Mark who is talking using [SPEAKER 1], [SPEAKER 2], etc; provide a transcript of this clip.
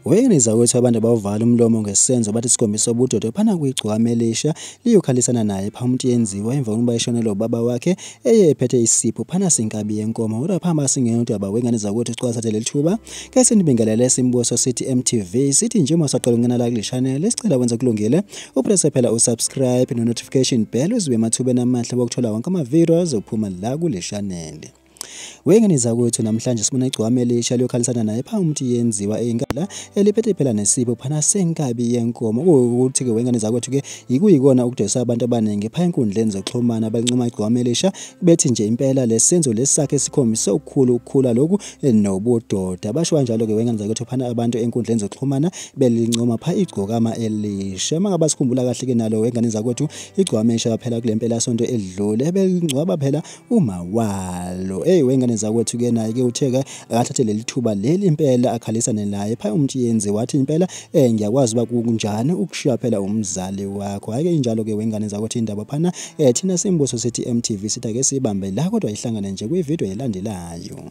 [SPEAKER 1] Wengeza ukuthi abantu bawuvala umlomo ngesenzo bathi sikhombisa ubudoda phana kuyigcokama elisha liyokhalisana naye pha umuntu yenziwa emva kokuba eshonelwe ubaba wakhe eye ephethe isipho phana sinkabi yenkomo. Kodwa phamba singena udaba wengane zakwethu sicela leli thuba ke sinibingelele simbuso sithi MTV sithi nje uma usaqala ukungena la kule channel sicela wenze kulungile upresse phela usubscribe no notification bell uzibe emathubeni amahle wokuthola wonke ama-video azophuma la kule channel. Wengane zakwethu namhlanje sibona igcokama elisha liyokhalisana naye pha umuntu yenziwa eyinkala eliphethe phela nesipho phana senkabi yenkomo. Ukuthi-ke wengane zakwethu-ke yikuyikona ukudayisa abantu abaningi pha enkundleni zokuxhumana balincoma igcokama elisha bethi nje impela lesenzo lesi sakhe sikhombise ukukhulu ukukhula lokhu nobudoda. Basho kanjalo-ke wengane zakwethu phana abantu enkundleni zokuxhumana belincoma pha igcokama elisha. Uma ngabe sikhumbula kahle-ke nalo wengane zakwethu igcokama elisha phela kule mpelasonto edlule belingcwaba phela umawalo. Wengane zakwethu ke naye ke uthe-ke akathathe leli thuba leli impela akhalisane naye pha umuntu yenzi wathi impela ngiyakwazi uba kunjani ukushiya phela umzali wakho. Hhayi-ke injalo-ke wengane zakwethu indaba phana thina simbuso sithi MTV sithi ake sibambe la kodwa ihlangane nje kwividiyo elandelayo.